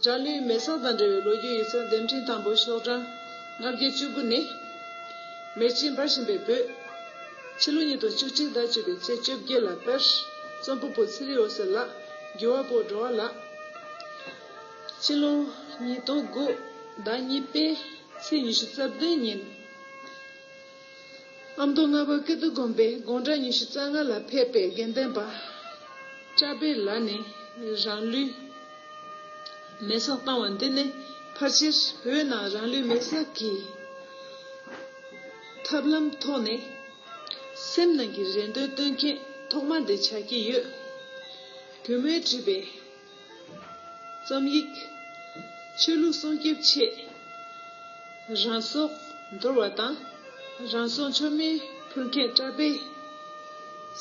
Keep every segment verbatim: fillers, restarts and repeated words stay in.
རང་ལུས་མེ་སྲེག་དང་འབྲེལ་བའི་ལོ་རྒྱུས་ཡིག་ཚགས་འདེམས་ཐོན་དང་པོ་ཤོག་གྲངས་ལྔ་བརྒྱ་བཅུ་དགུ་ནི། མེ་ལྕེ་འབར་བཞིན་པའི་བོད། ཕྱི་ལོ་ཉིས་སྟོང་བཅུ་གཅིག་ཟླ་བཅུ་པའི་ཚེས་བཅོ་བརྒྱད་ལ་པར། རྩོམ་པ་པོ་ཚེ་རིང་འོད་ཟེར་ལགས། འགྱུར་བ་པོ་འགྲོ་བ་ལགས། ཕྱི་ལོ་ཉིས་སྟོང་དགུ་ཟླ་གཉིས་པའི་ཚེས་ཉི་ཤུ་རྩ་བདུན་ཉིན། ཨ་མདོ་རྔ་པ་ཀིརྟི་དགོན་པའི་དགུང་གྲངས་ཉི་ཤུ་རྩ་ལྔ་ལ་ཕེབས་པའི་དགེ་ལྡན་པ་བཀྲ་བྷེ་ལགས་ནས་རང་ལུས་མེ་སྲེག་བཏང་བ་འདི་ནི་ཕལ་ཆེར་བོད་ནང་རང་ལུས་མེ་སྲེག་གི་ཐབས་ལམ་ཐོག་ནས་སེམས་ནང་གི་རེ་འདུན་སྟོན་མཁན་ཐོག་མ་འདི་ཆགས་ཀྱི་ཡོད། གུས་མོས་བྲིས་པའི་རྩོམ་ཡིག་ཆོས་ལུགས་སྲུང་སྐྱོབ་ཆེད་རང་སྲོག་འདོར་བ་དང་། རང་སྲོག་མཆོད་མེ་ཕུལ་མཁན་བཀྲ་བྷེ་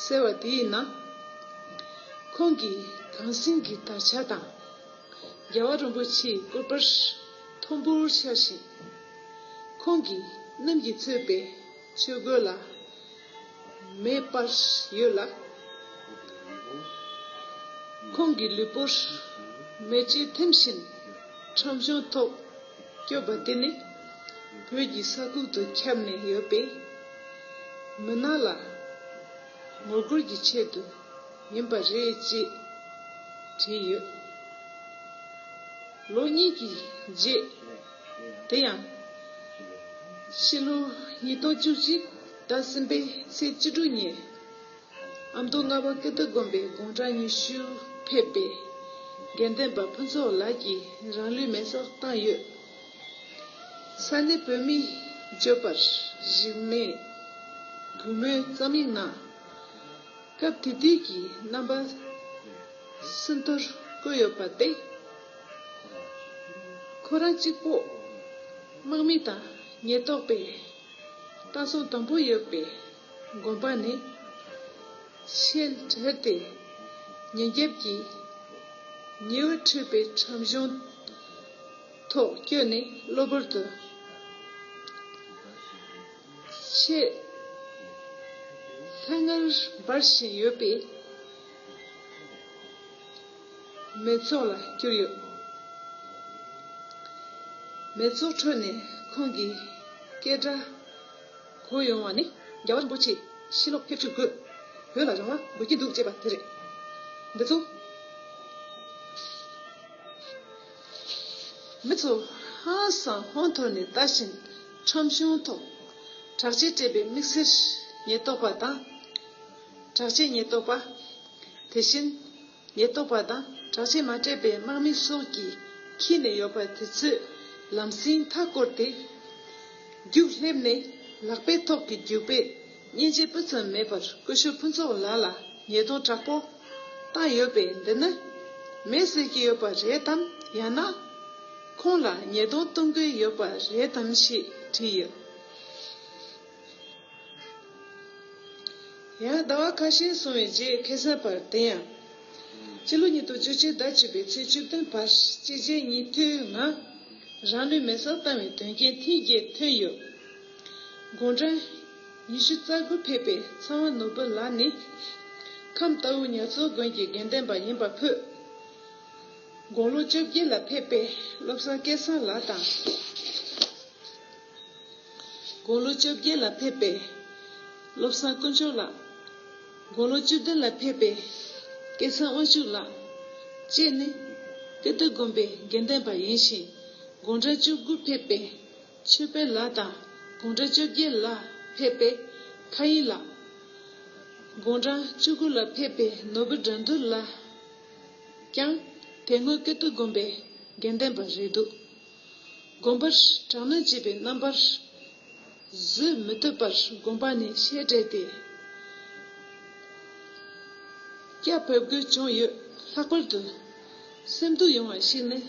ཟེར་བ་དེ་ཡིན་ན། ཁོང་གི་གངས་སེང་གི་དར་ཆ་དང་། རྒྱལ་བ་རིན་པོ་ཆེའི་སྐུ་པར་མཐོན་པོར་ཤར་ཞིང་། ཁོང་གི་སྣུམ་གྱིས་ཚོས་པའི་ཆོས་གོས་ལ་མེ་སྤར་ཡོད་ལ། ཁོང་གི་ལུས་པོར་མེ་ལྕེ་ཐིམ་བཞིན་ཁྲོམ་གཞུང་ཐོག་བསྐྱོད་པ་དེ་ནི་བོད་ཀྱི་ས་ཁུལ་དུ་ཁྱབ་ནས་ཡོད་པས། མི་སྣ་ལ་ངོ་རྒོལ་གྱི་ཆེད་དུ་ཡིན་པ་རེད་ཅེས་བྲིས་ཡོད། ལོ་གཉིས་ཀྱི་རྗེས། དེ་ཡང་ཕྱི་ལོ་ཉིས་སྟོང་བཅུ་གཅིག་ཟླ་གསུམ་པའི་ཚེས་བཅུ་དྲུག་ཉིན། ཨ་མདོ་རྔ་པ་ཀིརྟི་དགོན་པའི་དགུང་གྲངས་ཉི་ཤུ་ཕེབས་པའི་དགེ་ལྡན་པ་ཕུན་ཚོགས་ལགས་ཀྱིས་རང་ལུས་མེ་སྲེག་བཏང་ཡོད། ས་གནས་བོད་མིས་བརྗོད་པར་རིག་གནས་གུས་མོའི་རྩོམ་ཡིག་ནང་། སྐབས་དེ་དུས་ཀྱི་རྣམ་པ་ཟིན་ཐོར་བཀོད་ཡོད་པ་སྟེ། ཁོ་རང་གཅིག་པོ་དམག་མི་དང་ཉེན་རྟོག་པས་ལྟ་སྲུང་དམ་པོ་ཡོད་པའི་དགོན་པ་ནས་ཆེད་བྲལ་ཏེ། ཉིན་རྒྱབ་ཀྱི་ཉི་འོད་འཕྲོས་པའི་ཁྲོམ་གཞུང་ཐོག་བསྐྱོད་ནས་གློ་བུར་དུ་ཆེས་ལྷང་ངེར་འབར་བཞིན་ཡོད་པའི་མེ་ཚོགས་ལ་གྱུར་ཡོད། མེ་ཚོགས་ཁྲོད་ནས་ཁོང་གི་སྐད་སྒྲ་གོ་ཡོང་བ་ནི། རྒྱལ་བ་རིན་པོ་ཆེ་ཕྱི་ལོ་ཕེབས་བཅུག་དགོས། བོད་ལ་རང་དབང་དགོས་ཀྱི་འདུག་ཅེས་པ་དེ་རེད། འདི་ཚོ། མི་ཚོ་ཧང་སང་ཧོན་ཐོར་ནས་ལྟ་བཞིན་ཁྲོམ་གཞུང་ཐོག་དྲག་ཆས་སྤྲས་པའི་དམིགས་བསལ་ཉེན་རྟོག་པ་དང་། དྲག་ཆས་ཉེན་རྟོག་པ། དེ་བཞིན་ཉེན་རྟོག་པ་དང་དྲག་ཆས་མ་སྤྲས་པའི་དམག་མི་སོགས་ཀྱིས་འཁྱིད་ནས་ཡོད་པ་དེ་ཚོས་ལམ་སེང་མཐའ་བསྐོར་ཏེ། རྒྱུགས་ལྷེབ་ནས་ལག་པའི་ཐོག་གི་རྒྱུག་པས་སྙིང་རྗེ་སྤུ་ཙམ་མེད་པར་སྐུ་ཞབས་ཕུན་ཚོགས་ལགས་ལ་ཉེས་རྡུང་དྲག་པོ་བཏང་ཡོད་པས། འདི་ནི་མེ་བསད་ཀྱི་ཡོད་པ་རེད་དམ། ཡང་ན་ཁོང་ལ་ཉེས་རྡུང་གཏོང་གི་ཡོད་པ་རེད་དམ་ཞེས་དྲིས་ཡོད། ཡང་ཟླ་བ་ཁ་ཤས་སོང་བའི་རྗེས་ཁ་སང་བར། དེ་ཡང་ཕྱི་ལོ་ཉིས་སྟོང་བཅུ་གཅིག་ཟླ་བཅུ་པའི་ཚེས་བཅུ་བདུན་བར་གཅིག་རྗེས་གཉིས་མཐུད་ངང་རང་ལུས་མེ་སྲེག་བཏང་བའི་དོན་རྐྱེན་ཐེངས་བརྒྱད་ཐོན་ཡོད། དགུང་གྲངས་ཉི་ཤུ་རྩ་དགུ་ཕེབས་པའི་ཚེ་དབང་ནོར་བུ་ལགས་ནི་ཁམས་རྟའུ་ཉ་ཚོ་དགོན་གྱི་དགེ་ལྡན་པ་ཡིན་པ་ཕུད། དགུང་ལོ་བཅོ་བརྒྱད་ལ་ཕེབས་པའི་བློ་བཟང་སྐལ་བཟང་ལགས་དང་། དགུང་ལོ་བཅོ་བརྒྱད་ལ་ཕེབས་པའི་བློ་བཟང་དཀོན་མཆོག་ལགས། དགུང་ལོ་བཅུ་བདུན་ལ་ཕེབས་པའི་སྐལ་བཟང་དབང་ཕྱུག་ལགས་བཅས་ནི་ཀིརྟི་དགོན་པའི་དགེ་ལྡན་པ་ཡིན་ཞིང་། དགུང་གྲངས་བཅུ་དགུ་ཕེབས་པའི་ཆོས་འཕེལ་ལགས་དང་། དགུང་གྲངས་བཅོ་བརྒྱད་ལ་ཕེབས་པའི་མཁའ་དབྱིངས་ལགས། དགུང་གྲངས་བཅུ་དགུ་ལ་ཕེབས་པའི་ནོར་བུ་དགྲ་འདུལ་ལགས་ཀྱང་དེ་སྔོན་ཀིརྟི་དགོན་པའི་དགེ་ལྡན་པ་རེད་འདུག་དགོན་པར་དྲག་གནོན་བྱས་པའི་རྣམ་པར་བཟོད་མི་ཐུབ་པར་དགོན་པ་ནས་ཕྱིར་བྲོས་ཏེ། སྐྱབས་བབས་དགོས་བྱུང་ཡོད། ལྷག་པར་དུ་སེམས་སྡུག་ཡོང་བ་ཞིག་ནི།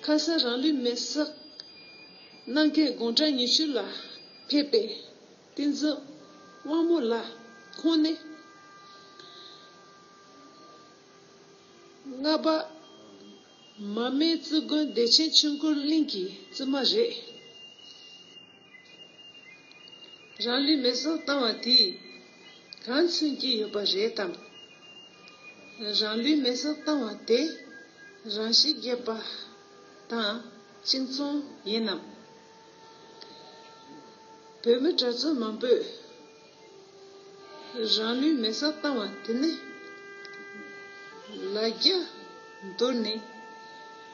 ཁ་སང་རང་ལུས་མེ་སྲེག་གནང་མཁན་དགུང་གྲངས་ཉི་ཤུ་ལ་ཕེབས་པའི་བསྟན་འཛིན་དབང་མོ་ལགས་ཁོང་ནི། རྔ་པ་མ་སྨད་རྩེ་དགོན་བདེ་ཆེན་ཆོས་འཁོར་གླིང་གི་བཙུན་མ་རེད། རང་ལུས་མེ་སྲེག་བཏང་བ་དེས་གང་མཚོན་གྱི་ཡོད་པ་རེད་དམ། རང་ལུས་མེ་སྲེག་བཏང་བ་དེ་ རང་ཤི་རྒྱག་པ་དང་གཅིག་མཚུངས་ཡིན་ནམ། བོད་མི་གྲྭ་བཙུན་མང་པོས་རང་ལུས་མེར་སྲེག་བཏང་བ་དེ་ནི་ལ་རྒྱ་འདོར་ནས་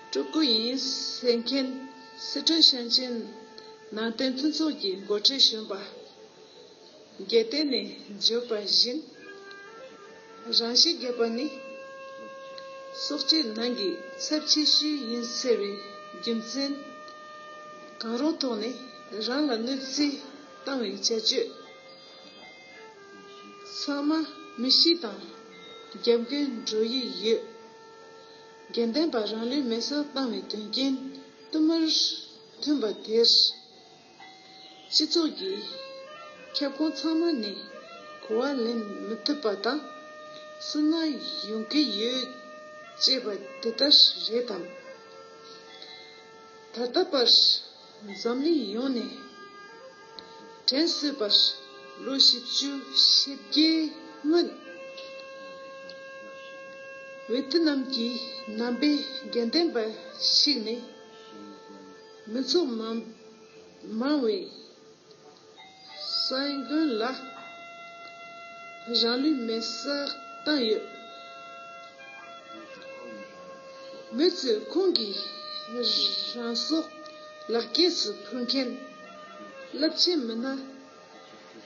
སྤྲུལ་སྐུ་ཡིན་ཟེར་མཁན་སི་ཁྲོན་ཞིང་ཆེན་ནང་བསྟན་མཐུན་ཚོགས་ཀྱི་འགོ་ཁྲིད་གཞོན་པ། རྒྱལ་བསྟན་ནས་བརྗོད་པ་བཞིན། རང་ཤི་རྒྱག་པ་ནི་སྲོག་གཅོད་ནང་གི་ཚབས་ཆེ་ཤོས་ཡིན་ཟེར་བའི་རྒྱུ་མཚན་གང་རུང་ཐོག་ནས་རང་ལ་གནོད་འཚེ་བཏང་བའི་བྱ་སྤྱོད་ཚང་མ་མི་གཤིས་དང་རྒྱབ་འགལ་འགྲོ་ཡི་ཡོད། དགེ་འདུན་པ་རང་ལུས་མེར་སྲེག་བཏང་བའི་དོན་རྐྱེན་བསྟུད་མར་ཐོན་པ་དེར། སྤྱི་ཚོགས་ཀྱི་ཁྱབ་ཁོངས་ཚང་མ་ནས་གོ་བ་ལེན་མི་ཐུབ་པ་དང་སུན་སྣང་ཡོང་གི་ཡོད་ཅེས་པ་དེ་ལྟར་རེད་དམ། ད་ལྟ་བར་འཛམ་གླིང་ཡོངས་ནས་དྲན་གསོས་པར་ལོ་བཞི་བཅུ་ཞེ་བརྒྱད་སྔོན། ཝེ་ཏི་ནམ་གྱི་ནང་པའི་དགེ་འདུན་པ་ཞིག་ནས་མི་ཚོགས་མང་མང་བའི་སན་དགོན་ལ་རང་ལུས་མེར་སྲེག་བཏང་ཡོད། མི་ཚོས་ཁོང་གི་རང་སྲོག་ལག་སྐྱེས་སུ་ཕུལ་མཁན་རླབས་ཆེན་མི་སྣ་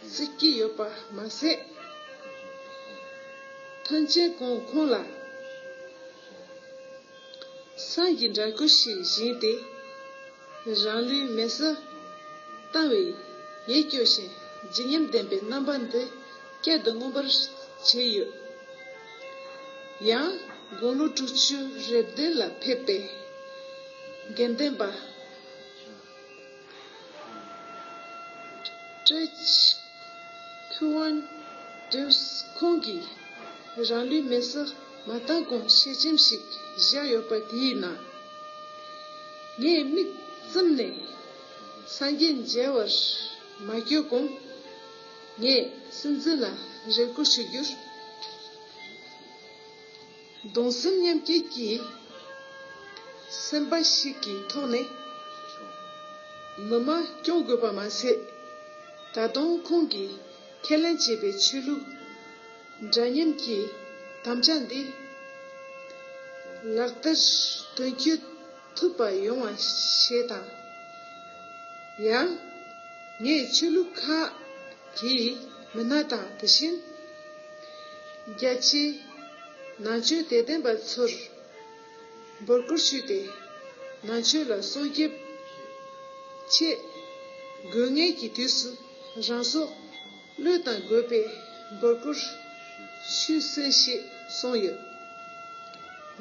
བརྩི་གི་ཡོད་པ་མ་ཟད། ཐམས་ཅད་ཀྱང་ཁོང་ལ་སངས་ཀྱི་འདྲ་སྐུ་ཞིག་བཞེངས་ཏེ། རང་ལུས་མེར་སྲེག་བཏང་བའི་ཡིད་སྐྱོ་ཞིང་བརྗིད་ཉམས་ལྡན་པའི་རྣམ་པ་འདི་བསྐྱར་དུ་མངོན་པར་བྱས་ཡོད། ཡང་དགུང་ལོ་དྲུག་ཅུ་རེ་བདུན་ལ་ཕེབས་པའི་དགེ་འདུན་པ་ཀྲེ་ཁུ་ཝན་ཏུས་ཁོང་གིས་རང་ལུས་མེར་སྲེག་མ་བཏང་གོང་ཤེལ་ཆེམས་ཤིག་བཞག་ཡོད་པ་དེའི་ནང་། ངས་མིག་བཙུམ་ནས་སངས་རྒྱས་མཇལ་བར་མ་བསྐྱོད་གོང་། ངས་སྲིད་འཛིན་ལ་རེ་སྐུལ་ཞུ་རྒྱུར། གདུང་སེམས་མཉམ་སྐྱེད་ཀྱི་སེམས་པ་ཞིག་གི་ཐོག་ནས་ནུ་མ་སྐྱོང་དགོས་པ་མ་ཟད། ད་དུང་ཁོང་གིས་ཁས་ལེན་བྱས་པའི་ཆོས་ལུགས་འདྲ་མཉམ་གྱི་དམ་བཅའ་འདི་ལག་བསྟར་དོན་འཁྱོལ་ཐུབ་པ་ཡོང་བ་ཞེས་དང་། ཡང་ངས་ཆོས་ལུགས་ཁག་གི་མི་སྣ་དང་དེ་བཞིན་རྒྱ་ཆེའི་ནང་ཆོས་དད་ལྡན་པ་ཚོར་འབོད་སྐུལ་ཞུས་ཏེ། ནང་ཆོས་ལ་སྲུང་སྐྱོབ་ཆེད་དགོས་ངེས་ཀྱི་དུས་སུ་རང་སྲོག་བློས་བཏང་དགོས་པའི་འབོད་སྐུལ་ཞུས་ཟིན་ཞེས་གསུངས་ཡོད།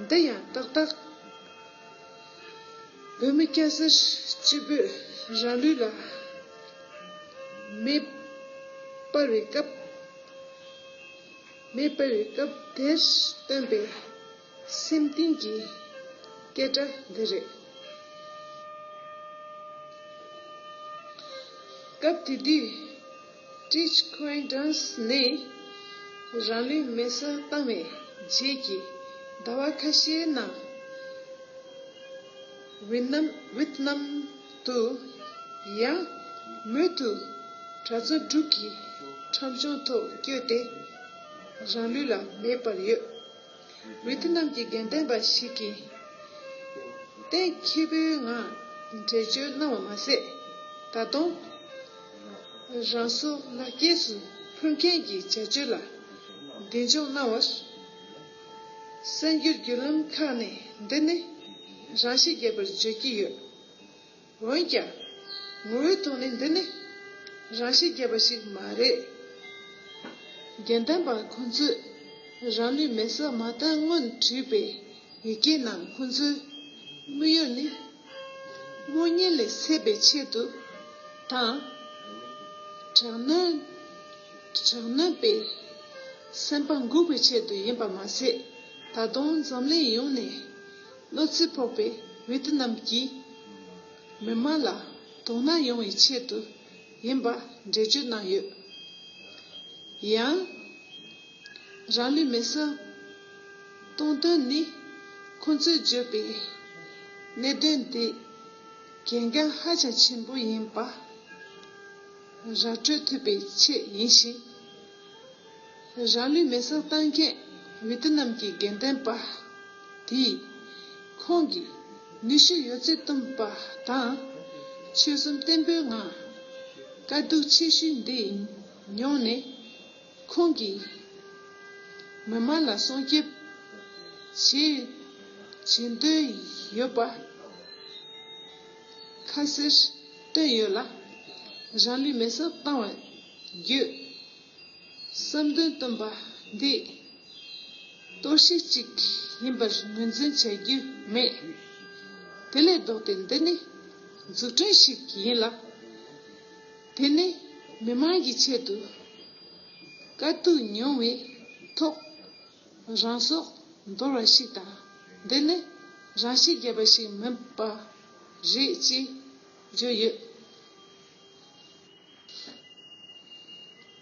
འདི་ཡང་ཏག་ཏག་བོད་མི་སྐྱ་སེར་སྤྱི་པོས་རང་ལུས་ལ་མེ་སྤར་བའི་སྐབས། མེ་སྤར་བའི་སྐབས་དེར་བཏོན་པའི་སེམས་གཏིང་གི་སྐད་སྒྲ་འདི་རེད། སྐབས་དེ་དུས་ཀྲིཆ་ཁོའེ་ཌན་སི་ནས་རང་ལུས་མེ་སྲེག་བཏང་བའི་རྗེས་ཀྱི་ཟླ་བ་ཁ་ཤས་ནང་། ཝེ་ནམ་ཝེ་ཏི་ནམ་དུ་ཡང་མུ་མཐུད་གྲྭ་བཙུན་དྲུག་གིས་འཁྲབ་གཞུང་ཐོག་བསྐྱོད་དེ་རང་ལུས་ལ་མེ་སྤར་ཡོད། ཝེ་ཏི་ནམ་གྱི་དགེ་འདུན་པ་ཞིག་གིས་གཏན་འཁེལ་པོའི་ངང་འགྲེལ་བརྗོད་གནང་བ་མ་ཟད། ད་དུང་རང་སྲོག་ལག་སྐྱེས་སུ་ཕུལ་མཁན་གྱི་བྱ་སྤྱོད་ལ་གདེང་འཇོག་གནང་བར། གསར་འགྱུར་བརྒྱུད་ལམ་ཁག་ནས་འདི་ནི་རང་ཤི་བརྒྱབ་པར་བརྗོད་ཀྱི་ཡོད། འོན་ཀྱང་། ངོ་བོའི་ཐོག་ནས་འདི་ནི་རང་ཤི་བརྒྱབ་པ་ཞིག་མ་རེད། དགེ་འདུན་པ་ཁོང་ཚོས་རང་ལུས་མེ་སྲེག་མ་བཏང་སྔོན་བྲིས་པའི་ཡི་གེའི་ནང་ཁོང་ཚོའི་དམིགས་ཡུལ་ནི། དངོས་གཉེན་ལས་སད་པའི་ཆེད་དུ་དང་། དྲག་གནོན། དྲག་གནོན་པའི་སེམས་པ་འགུག་པའི་ཆེད་དུ་ཡིན་པ་མ་ཟད། ད་དུང་འཛམ་གླིང་ཡོངས་ནས་གནོད་འཚེ་ཕོག་པའི་ཝེ་ཏི་ནམ་གྱི་མི་མང་ལ་དོ་སྣང་ཡོང་བའི་ཆེད་དུ་ཡིན་པ་འགྲེལ་བརྗོད་གནང་ཡོད། ཡང་། རང་ལུས་མེ་སྲེག་གཏོང་དོན་ནི་ ཁོང་ཚོས་བརྗོད་པའི་གནད་དོན་འདི་གལ་འགངས་ཧ་ཅང་ཆེན་པོ་ཡིན་པ་ར་སྤྲོད་ཐུབ་པའི་ཆེད་ཡིན་ཞིང་། རང་ལུས་མེར་སྲེག་བཏང་མཁན་ཝི་ཏི་ནམ་གྱི་དགེ་འདུན་པ་དེས་ཁོང་གིས་ནུས་ཤུགས་ཡོད་ཚད་བཏོན་པ་དང་ཆོད་སེམས་བརྟན་པོའི་ངང་དཀའ་སྡུག་ཆེ་ཤོས་འདི་མྱོང་ནས། ཁོང་གིས་མི་མང་ལ་སྲུང་སྐྱོབ་བྱེད་བྱེད་འདོད་ཡོད་པ་ཁ་གསལ་བཏོན་ཡོད་ལ། རང་ལུས་མེར་སྲེག་བཏང་བ་བརྒྱུད་བསམ་འདུན་བཏོན་པ་འདི་གཏོར་བཤིག་ཅིག་ཡིན་པར་ངོས་འཛིན་བྱ་རྒྱུ་མེད། དེ་ལས་ལྡོག་སྟེ་འདི་ནི་འཛུགས་སྐྲུན་ཞིག་ཡིན་ལ། དེ་ནི་མི་མང་གི་ཆེད་དུ་དཀའ་སྡུག་མྱོང་བའི་ཐོག་རང་སྲོག་འདོར་བ་ཞིག་དང་། འདི་ནི་རང་ཤི་བརྒྱབ་པ་ཞིག་མིན་པ་རེད་ཅེས་བརྗོད་ཡོད།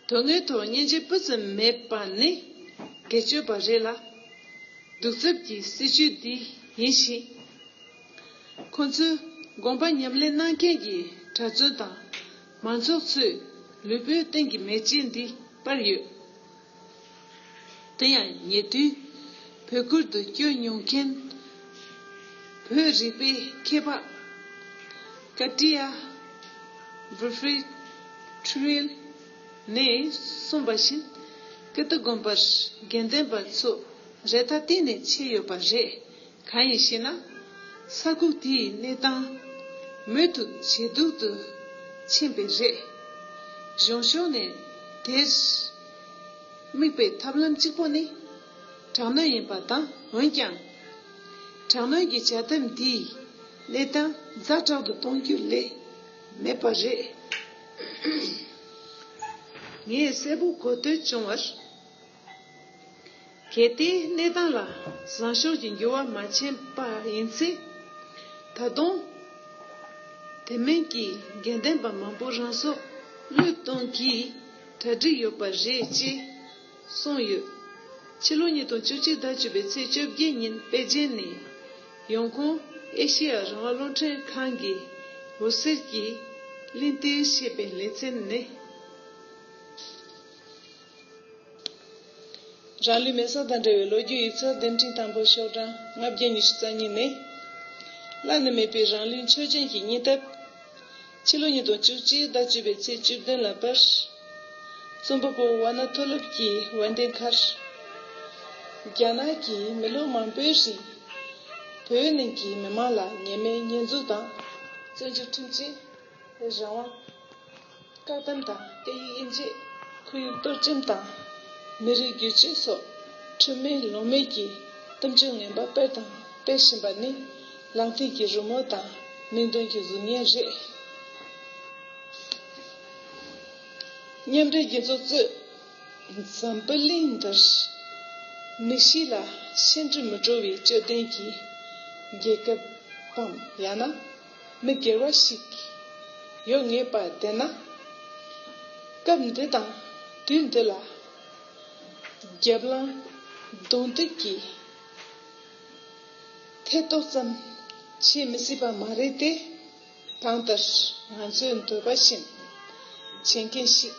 དོན་དངོས་ཐོག་སྙན་འཇེབས་སྤུ་ཙམ་མེད་པ་ནི་སྒེར་གཅོད་པ་རེད་ལ། གདུག་རྩུབ་ཀྱི་སྲིད་བྱུས་འདི་ཡིན་ཞིང་། ཁོ་ཚོས་དགོངས་པ་ཉམས་ལེན་གནང་མཁན་གྱི་གྲྭ་བཙུན་དང་མང་ཚོགས་ཚོས་ལུས་པོའི་སྟེང་གི་མེ་ལྕེ་འདི་སྤར་ཡོད། དེ་ཡང་ཉེ་དུས་བོད་ཁུལ་དུ་བསྐྱོད་མྱོང་མཁན་བོད་རིག་པའི་མཁས་པ་ཀ་ཏི་ཡ་བྷི་ཕི་ཁྲི་རིལ་ནས་གསུངས་པ་བཞིན། ཀིརྟི་དགོན་པར་དགེ་འདུན་པ་ཚོ་རེ་ཐག་གཏན་ནས་ཆད་ཡོད་པ་རེད། གང་ཡིན་ཞེ་ན། ས་ཁུག་དེའི་གནས་སྟངས་མུ་མཐུད་ཇེ་སྡུག་ཏུ་ཕྱིན་པས་རེད། གཞུང་ཕྱོགས་ནས་དེར་དམིགས་པའི་ཐབས་ལམ་གཅིག་པོ་ནི་དྲག་གནོན་ཡིན་པ་དང་། འོན་ཀྱང་དྲག་གནོན་གྱི་བྱ་ཐབས་འདིས་གནས་སྟངས་ཛ་དྲག་ཏུ་གཏོང་རྒྱུ་ལས་མེད་པ་རེད། ངས་གསལ་པོ་གོ་ཐོས་བྱུང་བར། གལ་ཏེ་གནས་སྟངས་ལ་བཟང་ཕྱོགས་ཀྱི་འགྱུར་བ་མ་ཕྱིན་པ་ཡིན་ཚེ། ད་དུང་དེ་མིན་གྱི་དགེ་འདུན་པ་མང་པོ་རང་སྲོག་བློས་གཏོང་གི་གྲ་སྒྲིག་ཡོད་པ་རེད་ཅེས་གསུངས་ཡོད། ཕྱི་ལོ་ཉིས་སྟོང་བཅུ་གཅིག་ཟླ་བཅུ་པའི་ཚེས་བཅོ་བརྒྱད་ཉིན་པེ་ཅིན་ནས་ཡོང་ཁུངས་ཨེ་ཤེ་ཡ་རང་དབང་རླུང་འཕྲིན་ཁང་གི་འོད་ཟེར་གྱིས་གླེང་སྟེགས་ཞེས་པའི་ལེ་ཚན་ནས། རང་ལུས་མེ་སྲེག་དང་འབྲེལ་བའི་ལོ་རྒྱུས་ཡིག་ཚགས་འདེམས་ཁྲིམས་དང་པོ་ཤོག་གྲངས་ལྔ་བརྒྱ་ཉི་ཤུ་རྩ་གཉིས་ནས། བླ་ན་མེད་པའི་རང་ལུས་མཆོད་སྦྱིན་གྱི་སྙིང་སྟོབས། ཕྱི་ལོ་ཉིས་སྟོང་བཅུ་གཅིག་ཟླ་བཅུ་པའི་ཚེས་བཅུ་བདུན་ལ་པར། རྩོམ་པ་པོ་ཝ་ན་མཐོ་སློབ་ཀྱི་དབར་འདོན་ཁར། རྒྱ་ནག་གིས་མི་ལོ་མང་པོའི་རིང་བོད་ནང་གི་མི་མང་ལ་ཉེས་མེད་ཉེས་འཛུགས་དང་། བཙན་བྱོལ་ཁྲིམས་ཀྱིས་རང་དབང་། བཀག་སྡོམ་དང་སྐད་ཡིག་དབྱེ་འབྱེད། ཁོར་ཡུག་གཏོར་བཅོམ་དང་། མི་རིགས་བསྒྱུར་བཅོས་སོགས་ཁྲིམས་མེད་ལུགས་མེད་ཀྱི་གཏམ་བརྗོད་ངན་པ་སྤེལ་དང་སྤེལ་བཞིན་པ་ནི་ལག་མཐིལ་གྱི་རི་མོ་དང་མིང་དོན་གྱི་གཟུགས་བརྙན་རེད། མཉམ་འབྲེལ་རྒྱལ་ཚོགས་གཙོས་འཛམ་བུ་གླིང་འདིར་མི་གཤིས་ལ་ཤིན་ཏུ་མི་སྤྲོ་བའི་དཔྱོད་ལྡན་གྱི་རྒྱལ་ཁབ་དང་ཡང་ན། མི་སྒེར་བ་ཞིག་ཡོད་ངེས་པ་བདེན་ན། སྐབས་འདི་དང་དུས་འདི་ལ་རྒྱབ་ལངས་གདོང་གཏུག་གི་ཐེ་གཏོགས་ཙམ་བྱེད་མི་སྲིད་པ་མ་རེད་དེ། གང་ལྟར་ང་ཚོས་འདོད་པ་བཞིན་བྱེད་མཁན་ཞིག་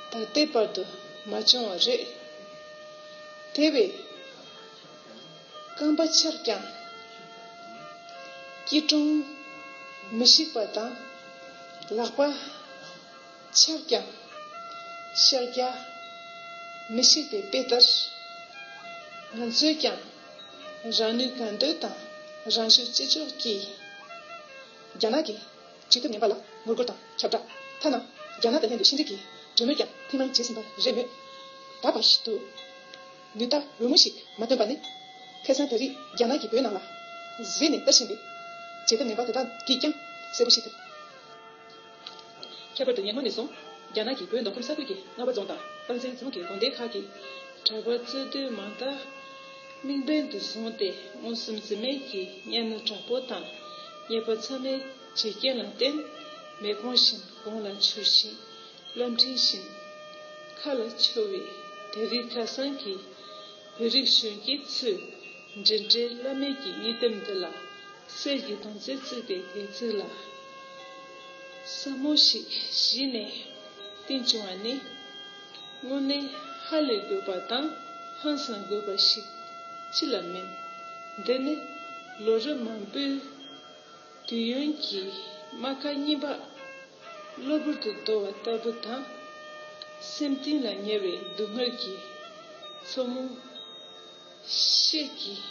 ད་ལྟའི་བར་དུ་མ་བྱུང་བ་རེད། དེ་བས། རྐང་པ་ཆག་ཀྱང་། སྐྱིལ་ཀྲུང་མི་ཞིག་པ་དང་། ལག་པ་ཆག་ཀྱང་། ཤག་རྒྱག་མི་ཞིག་པའི་དཔེ་ལྟར། ང་ཚོས་ཀྱང་རང་ནུས་གང་འདོད་དང་རང་ཤུགས་ཅི་ལྕོགས་ཀྱིས། རྒྱ་ནག་གི་བྱེད་ཐབས་ངན་པ་ལ་ངོ་རྒོལ་དང་ཁྱབ་བསྒྲགས། ཐ་ན་རྒྱ་ནག་དང་མཉམ་དུ་ཕྱི་འབྲེལ་གྱི་གྲོས་མོལ་ཀྱང་ཐེངས་མང་བྱས་ཟིན་པ་རེད་མོད། ད་བར་དུ་ནུས་རྟགས་རོལ་མོ་ཞིག་མ་བཏོན་པ་ནི། ཁ་སང་ད་རེས་རྒྱ་ནག་གིས་བོད་ནང་ལ་བཟོས་ནས་བསྟར་བཞིན་པའི་བྱེད་ཐབས་ངན་པ་དེ་དག་གིས་ཀྱང་གསལ་པོ་ཤེས་ཐུབ། ཁྱད་པར་དུ་ཉེ་སྔོན་ནས་བཟུང་རྒྱ་ནག་གིས་བོད་མདོ་ཁམས་ས་ཁུལ་གྱི་རྔ་བ་རྫོང་དང་དཔལ་འཛེམ་རྫོང་གི་དགོན་སྡེ་ཁག་གི་གྲྭ་པ་རྩོད་དུས་མང་དག་དམིགས་འབེན་དུ་བཟུང་སྟེ་མངོན་སུམ་འཛེམ་མེད་ཀྱིས་གཉའ་གནོན་དྲག་པོ་དང་། ཉེས་པ་ཚང་མའི་བྱེད་རྐྱེན་ལ་བརྟེན་མེ་གོང་བཞིན་གོང་ལ་འཕྱུར་ཞིང་། རླབས་ཕྲེང་བཞིན་མཁའ་ལ་འཕྱོ་བའི་དེ་རིང་ཁ་སང་གི་བོད་རིགས་གཞོན་སྐྱེས་ཚོས། འདྲེན་འདྲེན་བླ་མེད་ཀྱི་གཉིད་ལྟེམ་འདི་ལ་གསེར་གྱི་དོང་ཙེ་བརྩིགས་པའི་སྒལ་ཚིགས་ལ། ས་མོ་ཞིག་གཞི་ནས་བཏིང་བྱུང་བ་ནི། དངོས་གནས་ཧ་ལས་དགོས་པ་དང་ཧང་སང་དགོས་པ་ཞིག་ཅི་ལ་མིན། འདི་ནི་ལོ་རབས་མང་པོའི་དུས་ཡུན་གྱི་རྨ་ཁ་རྙིང་པ་གློ་བུར་དུ་རྡོལ་བ་ལྟ་བུ་དང་། སེམས་གཏིང་ལ་ཉེ་བའི་སྡུག་བསྔལ་གྱི་མཚོ་མོ་ཤེད་ཀྱིས་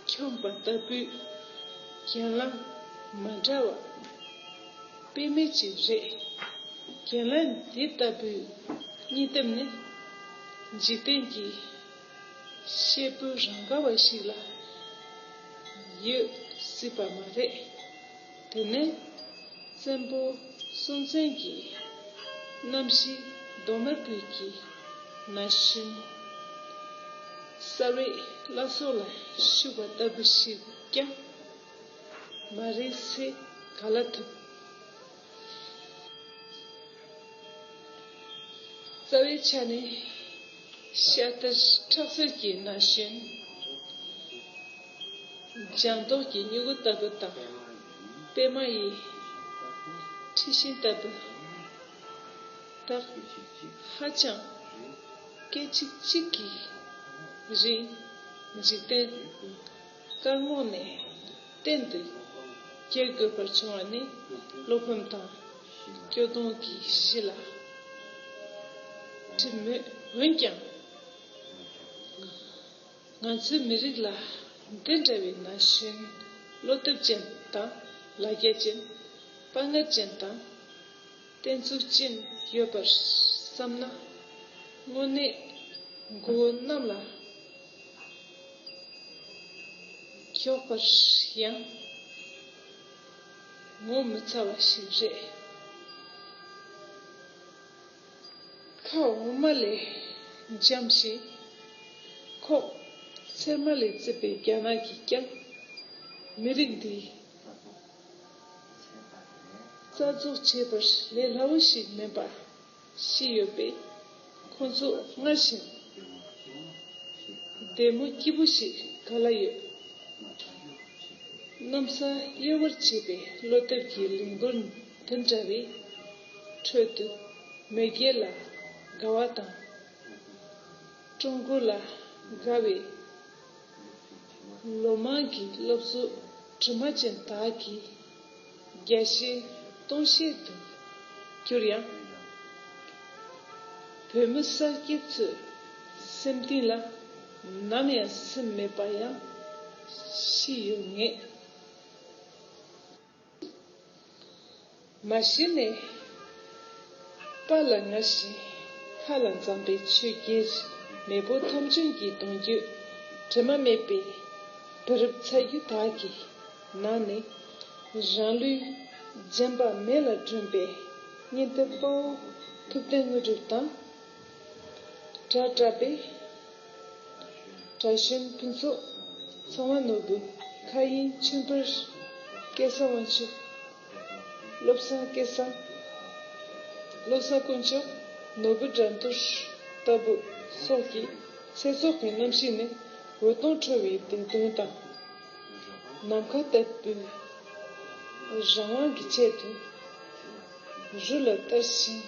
འཁྱོངས་པ་ལྟ་བུའི་གྱེན་ལངས་མ་འདྲ་བ་དཔེ་མེད་ཅིག་རེད། གྱེན་ལངས་འདི་ལྟ་བུའི་གཉིད་ལྟེམ་ནི་འཇིག་རྟེན་གྱི་ཤེལ་སྤུ་རང་ག་བ་ཞིག་ལ་ཡོད་སྲིད་པ་མ་རེད། དེ་ནས་བཙན་པོ་སྲོང་བཙན་གྱི་རྣམ་ཤེས་གདོང་དམར་པོའི་གི་ན་གཞོན་གསར་བའི་བླ་སྲོག་ལ་ཞུགས་པ་ལྟ་བུ་ཞིག་ཀྱང་མ་རེད་ཟེར་ག་ལ་ཐུབ། རྩ་བའི་ཆ་ནས་ཤ་སྟག་ཁྲག་སེར་གྱི་ན་གཞོན། ལྗང་མདོག་གི་མྱུ་གུ་ལྟ་བུ་དང་། པད་མ་ཡི་འཁྲི་ཤིང་ལྟ་བུ། ད་ཧ་ཅང་སྐད་ཅིག་གཅིག་གི་རིང་འཇིག་རྟེན་དཀར་ངོགས་ནས་གཏན་དུ་སྐྱེལ་དགོས་པར་བྱུང་བ་ནི་བློ་ཕམ་དང་སྐྱོ་གདུང་གི་གཞི་ལ་གྲིབ་མོད། འོན་ཀྱང་། ང་ཚོའི་མི་རིགས་ལ་འདི་འདྲ་བའི་ན་གཞོན་བློ་སྟོབས་ཅན་དང་ལ་རྒྱ་ཅན། དཔའ་ངར་ཅན་དང་གཏན་ཚུགས་ཅན་ཡོད་པར་བསམ་ན། དངོས་གནས་མགོ་བོ་གནམ་ལ་འགྱོགས་པར་ཡང་ངོ་མི་ཚ་བ་ཞིག་རེད། ཁ་འོ་མ་ལས་འཇམ་ཞིང་། ཁོག་ཚེར་མ་ལས་བརྩིབས་པའི་རྒྱ་ནག་གིས་ཀྱང་མི་རིགས་འདི་རྩ་རྫོགས་བྱེད་པར་ལས་སླ་བོ་ཞིག་མིན་པ་ཤེས་ཡོད་པས། ཁོང་ཚོ་སྔར་བཞིན་བདེ་མོ་སྐྱིད་པོ་ཞིག་ག་ལ་ཡོད། གནམ་ས་གཡོ་བར་བྱེད་པའི་བློ་སྟོབས་ཀྱི་ལས་འགུལ་འདི་འདྲ་བའི་ཁྲོད་དུ། མེས་རྒྱལ་ལ་དགའ་བ་དང་། ཀྲུང་གོ་ལ་དགའ་བའི་ལོ་མང་གི་སློབ་གསོ་དྲི་མ་ཅན་དག་གིས་བརྒྱ་བཤད་སྟོང་བཤད་དུ་གྱུར་ཡང་། བོད་མི་གསར་སྐྱེས་ཚོའི་སེམས་གཏིང་ལ་ནམ་ཡང་སིམ་མེད་པ་ཡང་ཤེས་ཡོད་ངེས། མ་གཞི་ནས་པཱ་ལགས་ངར་ཞིང་ཁ་ལ་འཛོམས་པའི་ཆོས་རྒྱལ་མེས་པོ་ཐམས་ཅད་ཀྱི་གདུང་རྒྱུད་དྲི་མ་མེད་པའི་བུ་རབས་ཚ་རྒྱུད་དག་གི་ནང་ནས་རང་ལུས་སྦྱིན་པ་མེ་ལ་སྒྲོན་པའི་གཉེན་སྟོན་དཔའ་བོ་ཐུབ་བསྟན་དངོས་གྲུབ་དང་། གྲྭ་གྲྭ་པའི་གྲྭ་གཞོན་ཕུན་ཚོགས། ཚངས་དབང་ནོར་བུ། མཁའ་དབྱིངས་ཆོས་འཕེལ། སྐལ་བཟང་དབང་ཕྱུག་བློ་བཟང་སྐལ་བཟང་། བློ་བཟང་དཀོན་མཆོག་ནོར་བུ་དགྲ་འདུལ་ལྟ་བུ་སོགས་ཀྱི་ཚེ་སྲོག་གི་རྣམ་ཤེས་ནི་འོད་སྟོང་འཕྲོ་བའི་བདེ་དོན་དང་། ནམ་མཁའ་ལྟ་བུའི་རང་དབང་གི་ཆེད་དུ་རུ་ལ་གཏར་ཞིང་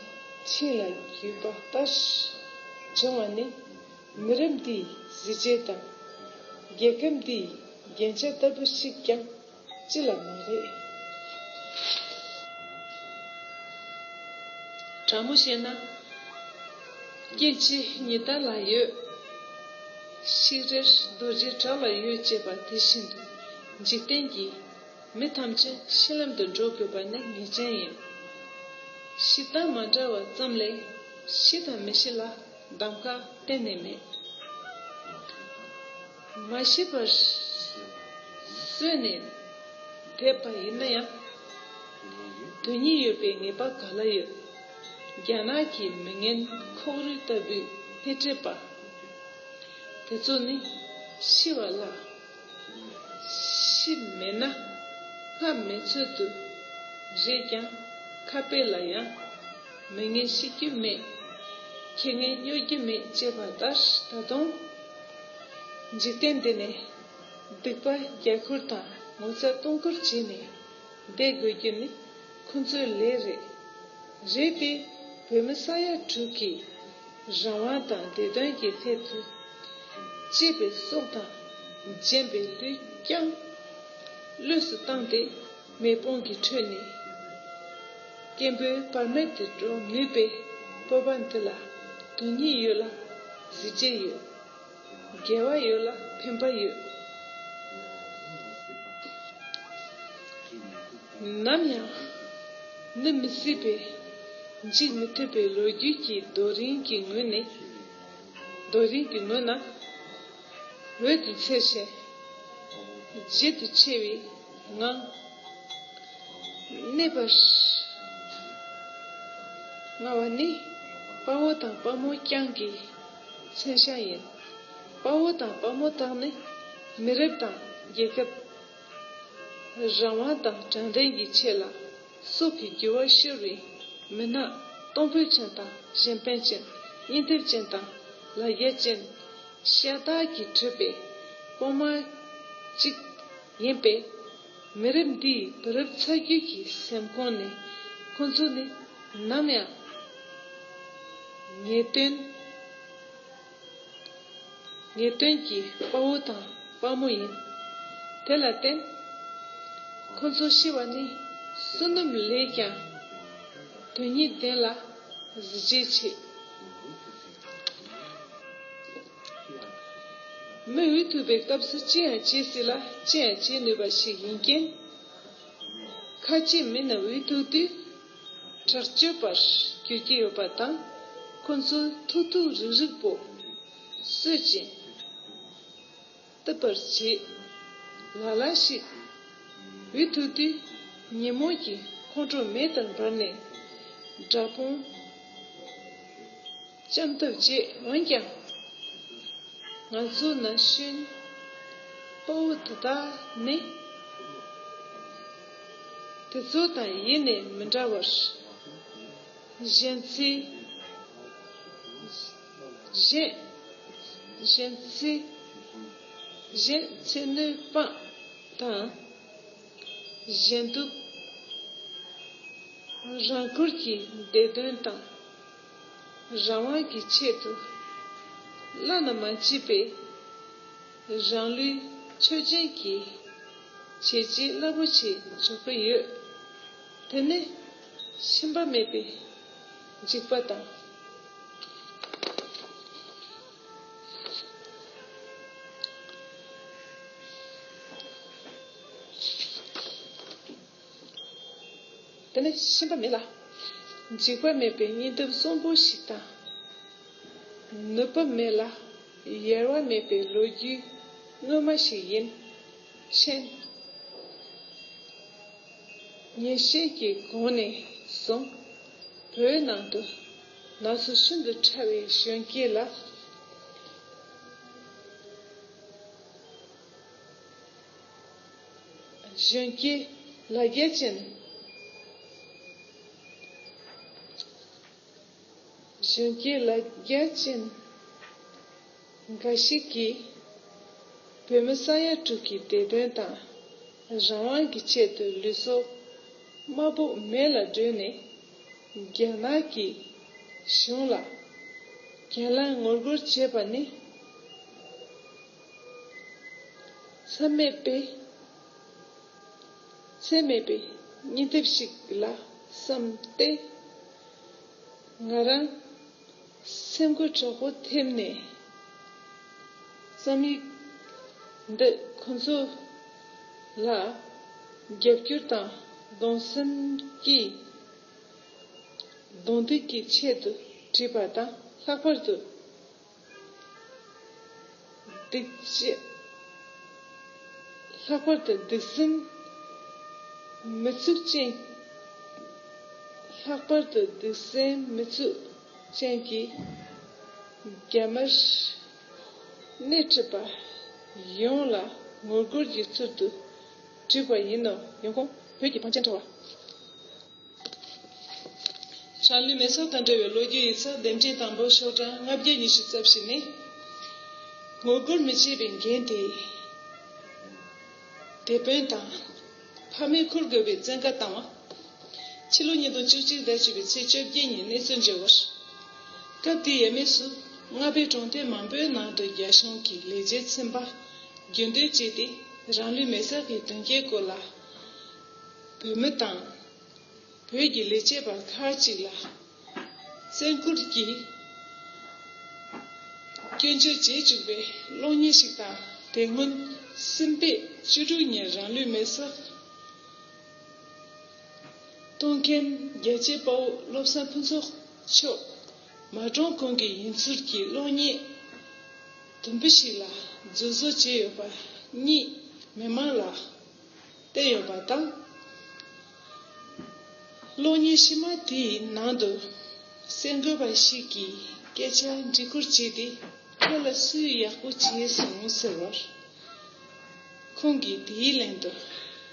ཆིངས་ལ་བརྒྱུས་པ་ལྟར་བྱུང་བ་ནི། མི་རབས་འདིའི་གཟི་བརྗིད་དང་། རྒྱལ་ཁམས་འདིའི་རྒྱན་ཆ་ལྟ་བུ་ཞིག་ཀྱང་ཅི་ལ་མ་རེད། དྲང་མོ་བཤད་ན། སྐྱེ་འཆི་ཉི་ཟླ་ལ་ཡོད། ཤིང་རིར་རྡོ་རྗེ་བྲག་ལ་ཡོད་ཅེས་པ་དེ་བཞིན་དུ། འཇིག་རྟེན་གྱི་མི་ཐམས་ཅད་ཤི་ལམ་དུ་འགྲོ་དགོས་པ་ནི་ངེས་ཅན་ཡིན། ཤི་སྟངས་མ་འདྲ་བ་ཙམ་ལས་ཤི་དང་མི་ཤི་ལ་གདམ་ཁ་གཏན་ནས་མེད། མ་ཤི་བར་གསོན་ནས་བསྡད་པ་ཡིན་ན་ཡང་། དོན་སྙིང་ཡོད་པའི་ངེས་པ་ག་ལ་ཡོད། རྒྱ་ནག་གི་མི་ངན་ཁོག་རིལ་ལྟ་བུའི་སྣེ་ཁྲིད་པ་དེ་ཚོ་ནི་ཤི་བ་ལ། ཤི་མེད་ན་སྔ་མེད་ཚོད་དུ་རེད་ཀྱང་། ཁ་དཔེ་ལ་ཡང་། མི་ངན་ཤི་རྒྱུ་མེད། ཁྱི་ངན་གཡོ་སྒྱུ་མེད་ཅེས་པ་ལྟར། ད་དུང་ འཇིག་རྟེན་འདི་ནས་སྡིག་པ་རྒྱ་ཁུར་དང་ངོ་ཚ་གཏོང་ཁུར་བྱས་ནས་བསྡད་དགོས་རྒྱུ་ནི་ཁོ་ཚོའི་ལས་རེད། རེད་དེ། བོད་མི་ས་ཡ་དྲུག་གིས་རང་དབང་དང་བདེ་དོན་གྱི་སླད་དུ་གཅེས་པའི་སྲོག་དང་འབྱིན་པའི་ལུས་ཀྱང་བློས་སུ་བཏང་སྟེ་མེ་དཔུང་གི་ཁྲོད་ནས་སྐད་འབོད་བར་མེད་དུ་སྒྲོག་ནུས་པའི་སྤོབས་པ་འདི་ལ་དོན་སྙིང་ཡོད་ལ་གཟི་བརྗིད་ཡོད། དགེ་བ་ཡོད་ལ་ཕན་པ་ཡོད། ནམ་ཡང་ནུབ་མི་སྲིད་པའི་འཇིག་མི་ཐུབ་པའི་ལོ་རྒྱུས་ཀྱི་རྡོ་རིང་གི་ངོས་ནས། རྡོ་རིང་གི་ངོས་ན་འོད་དུ་འཚེར་ཞིང་བརྗིད་དུ་ཆེ་བའི་ངང་གནས་པར་སྔ་བ་ནི་དཔའ་བོ་དང་དཔའ་མོ་རྐྱང་གི་མཚོན་བྱ་ཡིན། དཔའ་བོ་དང་དཔའ་མོ་དག་ནི་མི་རབས་དང་རྒྱལ་ཁབ། རང་དབང་དང་དྲང་བདེན་གྱི་ཆེད་ལ་སྲོག་གི་རྒྱུ་བ་ཤོར་བའི་མི་སྣ་གཏོང་ཕོད་ཅན་དང་གཞན་ཕན་ཅན། སྙིང་སྟོབས་ཅན་དང་ལ་རྒྱ་ཅན། ཤ་སྟག་གིས་གྲུབ་པའི་དཔུང་དམག་ཅིག་ཡིན་པས། མི་རབས་འདིའི་བུ་རབས་ཚ་རྒྱུད་ཀྱི་སེམས་ཁོང་ནས་ཁོ་ཚོ་ནི་ནམ་ཡང་ངེས་དོན། ངེས་དོན་གྱི་དཔའ་བོ་དང་དཔའ་མོ་ཡིན། དེ་ལ་བརྟེན། ཁོ་ཚོ་ཤི་བ་ནི་བསོད་ནམས་ལས་ཀྱང་དོན་སྙིང་ལྡན་ལ་གཟི་བརྗིད་ཆེ། མི་འུ་ཐུག་པའི་སྐབས་སུ་ཅི་ཡང་བྱེད་སྲིད་ལ་ཅི་ཡང་བྱེད་ནུས་པ་ཞིག་ཡིན་རྐྱེན། ཁ་ལྕེ་མི་རྣམས་འུ་ཐུག་དུས་དྲག་སྤྱོད་པར་འགྱུར་གྱི་ཡོད་པ་དང་། ཁོ་ཚོའི་ཐུག་ཐུག་རིག་རིག་པོ་གསོད་ཅིང་གཏུབ་པར་བྱེད། ལ་ལ་ཞིག་འུ་ཐུག་དུས་ཉིན་མོ་གི་ཁོང་ཁྲོ་མེ་ལྟར་འབར་ནས་དགྲ་དཔུང་བཅོམ་ཐབས་བྱེད། འོན་ཀྱང་། ང་ཚོ་ན་གཞོན་དཔའ་བོ་དེ་དག་ནི། དེ་ཚོ་དང་ཡེ་ནས་མི་འདྲ་བར། གཞན་ཚེ། གཞན། གཞན་ཚེ། གཞན་ཚེ་སྣོད་སྤངས་དང་། གཞན་སྡུག་རང་བཀུར་གྱི་བདེ་དོན་དང་། རང་དབང་གི་ཆེད་དུ་བླ་ན་མ་མཆིས་པའི་རང་ལུས་མཆོད་སྦྱིན་གྱི་བྱས་རྗེས་རླབས་པོ་ཆེ་འཇོག་གི་ཡོད། དེ་ནི་ཞེན་པ་མེད་པའི་འཇིགས་པ་དང་། དེ་ནི་ཞེན་པ་མེད་ལ། འཇིགས་པ་མེད་པའི་སྙིང་སྟོབས་གསོན་པོ་ཞིག་དང་། ནུབ་པ་མེད་ལ་ཡལ་བ་མེད་པའི་ལོ་རྒྱུས་སྔོན་མ་ཞིག་ཡིན་ཕྱིན། ཉིན་ཤས་ཀྱི་གོང་ནས་བཟུང་བོད་ནང་དུ་ན་ཚོད་ཤིན་ཏུ་ཕྲ་བའི་གཞོན་སྐྱེས་ལ། གཞོན་སྐྱེས་ལ་རྒྱ་ཅན། གཞོན་སྐྱེས་ལ་རྒྱ་ཅན་འགའ་ཞིག་གིས་བོད་མི་ས་ཡ་དྲུག་གི་བདེ་དོན་དང་རང་དབང་གི་ཆེད་དུ་ལུས་སྲོག་དམར་པོ་མེ་ལ་སྒྲོན་ནས་རྒྱ་ནག་གི་གཞུང་ལ་གྱེན་ལངས་ངོ་རྒོལ་བྱས་པ་ནི། མཚམས་མེད་པའི། ཚད་མེད་པའི་སྙིང་སྟོབས་ཤིག་ལ་བསམ་སྟེ། ང་རང་སེམས་འགུལ་དྲག་པོ་ཐེབས་ནས་རྩོམ་ཡིག་འདི་ཁོ་ཚོ་ལ་རྒྱབ་སྐྱོར་དང་གདུང་སེམས་ཀྱི་གདུང་འདེགས་ཀྱི་ཆེད་དུ་བྲིས་པ་དང་། ལྷག་པར་དུ། སྡིག་ཅན། ལྷག་པར་དུ་སྡིག་སྲིན་མི་ཚུགས་ཅན། ལྷག་པར་དུ་སྡིག་སྲིན་མི་ཚུགས་ཅན་གྱི་རྒྱ་དམར་སྣེ་ཁྲིད་པ་ཡོངས་ལ་ངོ་རྒོལ་གྱི་ཚུལ་དུ་བྲིས་པ་ཡིན་ནོ། ཡོང་ཁུངས། བོད་ཀྱི་བང་ཆེན་དྲ་བ། རང་ལུས་མེ་སྲེག་དང་འབྲེལ་བའི་ལོ་རྒྱུས་ཡིག་ཚགས་འདེམས་ཐོན་དང་པོ་ཤོག་གྲངས་ལྔ་བརྒྱ་ཉི་ཤུ་རྩ་བཞི་ནི། ངོ་རྒོལ་མི་བྱེད་པའི་འགན་དེ། དེད་དཔོན་དང་། ཕ་མས་འཁུར་དགོས་པའི་བཙན་བཀའ་བཏང་བ། ཕྱི་ལོ་ཉིས་སྟོང་བཅུ་གཅིག་ཟླ་བཅུ་པའི་ཚེས་བཅོ་བརྒྱད་ཉིན་གནས་ཚུལ་འབྱོར་བར། སྐབས་དེའི་ཡས་མས་སུ་མངའ་བོད་གྲོང་རྡལ་མང་པོའི་ནང་དུ་རྒྱ་གཞུང་གི་ལས་བྱེད་ཚན་པ་རྒྱུན་སྡོད་བྱས་ཏེ། རང་ལུས་མེར་སྲེག་གི་དོན་རྐྱེན་སྐོར་ལ། བོད་མི་དང་། བོད་ཀྱི་ལས་བྱེད་པ་ཁག་ཅིག་ལ་བཙན་བཀུར་གྱིས་སྐྱོན་བརྗོད་བྱེད་བཅུག་པའི་གློག་བརྙན་ཞིག་དང་། དེ་སྔོན་སྲིད་པའི་བཅུ་དྲུག་ཉིན་རང་ལུས་མེར་སྲེག་གཏོང་མཁན་རྒྱལ་གཅེས་དཔའ་བོ་བློ་བཟང་ཕུན་ཚོགས་མཆོག་མ་གྲོངས་གོང་གི་ཡིན་ཚུལ་གྱི་གློག་བརྙན་དུམ་བུ་ཞིག་ལ་རྫུན་བཟོ་བྱས་ཡོད་པ་གཉིས་མི་མང་ལ་བསྟན་ཡོད་པ་དང་། གློག་བརྙན་ཕྱི་མ་དེའི་ནང་དུ་གསར་འགོད་པ་ཞིག་གིས་སྐད་ཆ་འདྲི་བཀུར་བྱས་ཏེ། ཁྱོད་ལ་སུས་ཡག་པོ་བྱས་སོང་ཟེར་བར། ཁོང་གིས་དེའི་ལན་དུ།